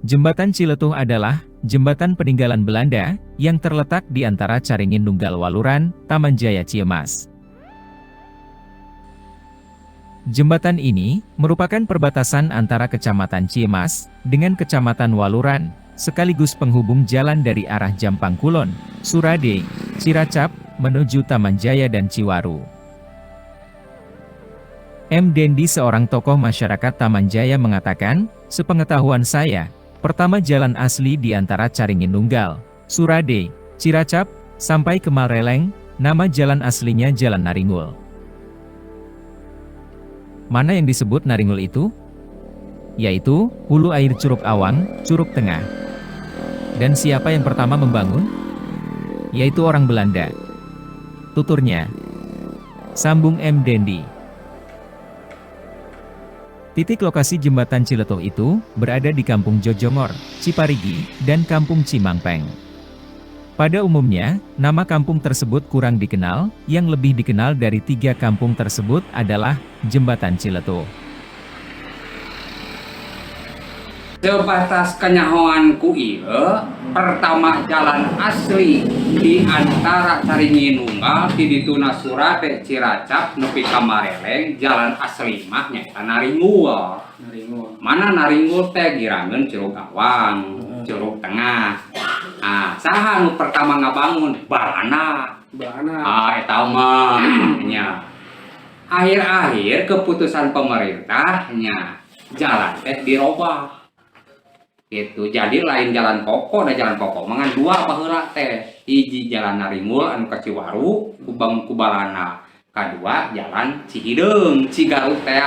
Jembatan Ciletuh adalah jembatan peninggalan Belanda yang terletak di antara Caringin Nunggal Waluran, Tamanjaya Ciemas. Jembatan ini merupakan perbatasan antara Kecamatan Ciemas dengan Kecamatan Waluran, sekaligus penghubung jalan dari arah Jampang Kulon, Surade, Ciracap, menuju Tamanjaya dan Ciwaru. M. Dendi, seorang tokoh masyarakat Tamanjaya mengatakan, sepengetahuan saya, pertama jalan asli di antara Caringin Nunggal, Surade, Ciracap, sampai ke Malreleng, nama jalan aslinya Jalan Naringul. Mana yang disebut Naringul itu? Yaitu, hulu air Curug Awang, Curug Tengah. Dan siapa yang pertama membangun? Yaitu orang Belanda. Tuturnya. Sambung M. Dendi. Titik lokasi jembatan Ciletuh itu berada di Kampung Jojongor, Ciparigi, dan Kampung Cimangpeng. Pada umumnya, nama kampung tersebut kurang dikenal, yang lebih dikenal dari tiga kampung tersebut adalah Jembatan Ciletuh. Sebatas kanyahoan ku ieu, pertama jalan asli di antara Caringin Nunggal ti dituna Surade Ciracap nepi ka Mareleng, jalan asli mah nyaeta Naringgul. Naringgul. Mana Naringgul teh girangeun Curug Awang, Curug Tengah. Ah, saha nu pertama ngabangun? Balanda. Balanda. Ah, eta mah nya. Akhir-akhir keputusan pemerintah nya jalan teh dirobah. Gitu. Jadi lain jalan pokok, da jalan pokok mah ngan dua baheula teh. Hiji jalan Naringgul anu ka Ciwaru, Kubang ku Balanda. Kadua jalan Cihideung, Cigarut teh.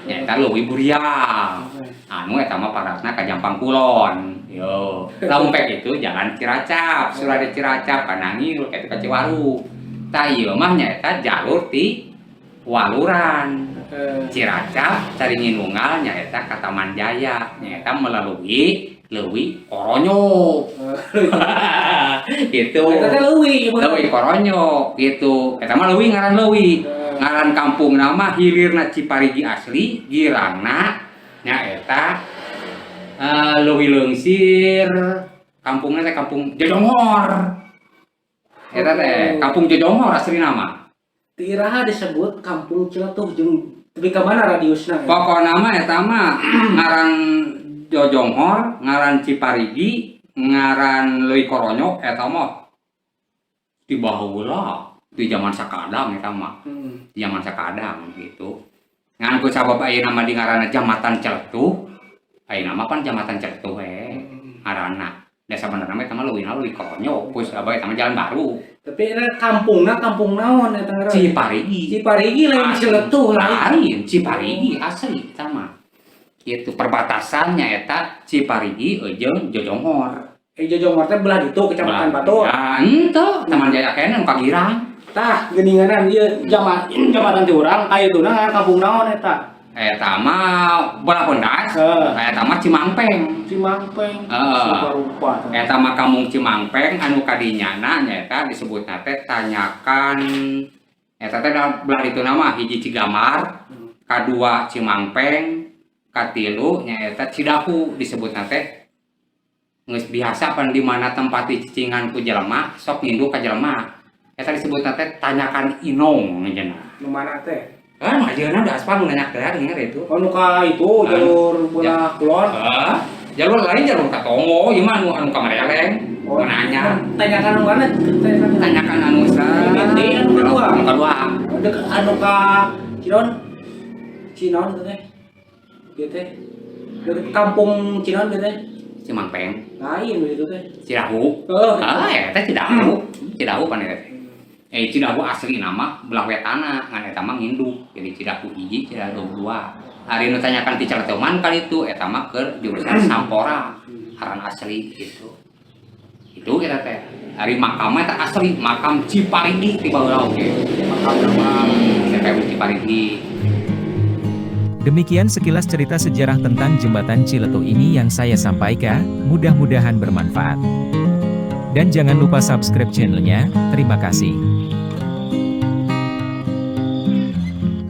Nyaeta Leuwi Buriang. Anu eta mah paratna ka Jampang Kulon. Yo, lamun pek itu jalan Ciracap, Surade Ciracap ka Nangil ka Ciwaru. Tah ieu mah nyaeta jalur ti Waluran. Ciracap Caringin Nunggal nyaeta ka Taman Jaya, nyaeta melalui Leuwi Koronyo. Gitu. Eta teh leuwi. Leuwi Koronyo gitu. Eta mah leuwi ngaran leuwi. Ngaran kampung nama hilirna Ciparigi asli, girangna nyaeta Leuwi Leungsir, kampungna teh Kampung Jojongor. Eta teh Kampung Jojongor asli nama. Ti iraha disebut Kampung Ciletuh jeung tepi ka mana radiusna? Pokokna mah eta mah ngaran Jojonghor, ngaran Ciparigi, ngaran Leuwi Koronyo eta mah di baheula, di zaman sakadang eta mah. Di zaman sakadang gitu. Ngan ku sabab ayeuna mah di ngaranna Jambatan Ciletuh, ayeuna mah pan Jambatan Ciletuh we ngaranna. Da sabenerna mah eta mah leuwihna Leuwi Koronyo, ku sabab eta mah jalan baru. Tapi eta kampungna kampung naon eta ngaranna? Ciparigi. Ciparigi lain Ciletuh lain. Lain, Ciparigi asli eta mah. Itu perbatasannya eta Ciparigi jeung Jojonghor. Eh, Jojongor teh belah ditu Kecamatan Batur. Ya, henteu, Taman Jaya keneh nu Kagirang. Tah, geuninganan ieu jambatan ti urang ka dituna ngaran kampung naon eta? Eta mah belah Bondas. Heeh. Eta mah Cimangpeng. Cimangpeng. Heeh. Rupa-rupa tah. Eta mah kampung Cimangpeng anu kadinyana nyaeta disebutna teh tanyakan eta teh belah dituna mah hiji Cigamar, kadua Cimangpeng, katilu nyaeta Cidahu disebutna teh. Geus biasa pan di mana tempat cicingan ku jelema sok ngindu ka jelema. Eta disebutna teh Tanyakan Inong cenah. Nu mana teh? Ah, ayeuna da aspal nu nanyak teh denger itu. Oh, nu ka itu jalur belah kulon. Ah, jalur lain jalur ka Tonggo, ieu mah anu anu ka Mareleng. Oh. Nu nanya. Tanyakan nu mana? Tanyakan. Tanyakan anu sa. Ini anu kedua. Anu kedua. Dek anu ka Cinon. Cinon itu teh. Ieu teh. Deket kampung Cinon gitu teh. Cimangpeng, Lain gitu teh. Cidahu. Oh, Ah, eta Cidahu. Cidahu pan eta teh. Eh, Cidahu asli nama belah wetana, ngan eta mah nginduk. Jadi Cidahu hiji, Cidahu dua. Ari nu tanyakan ti Ciletuman kali itu eta mah keur jurusan Sampora, ngaran asli gitu. Itu eta teh. Ari makam eta asli makam Ciparigi ti baheula oge. Makam nama TPU Ciparigi. Demikian sekilas cerita sejarah tentang Jembatan Ciletuh ini yang saya sampaikan, mudah-mudahan bermanfaat. Dan jangan lupa subscribe channelnya, terima kasih.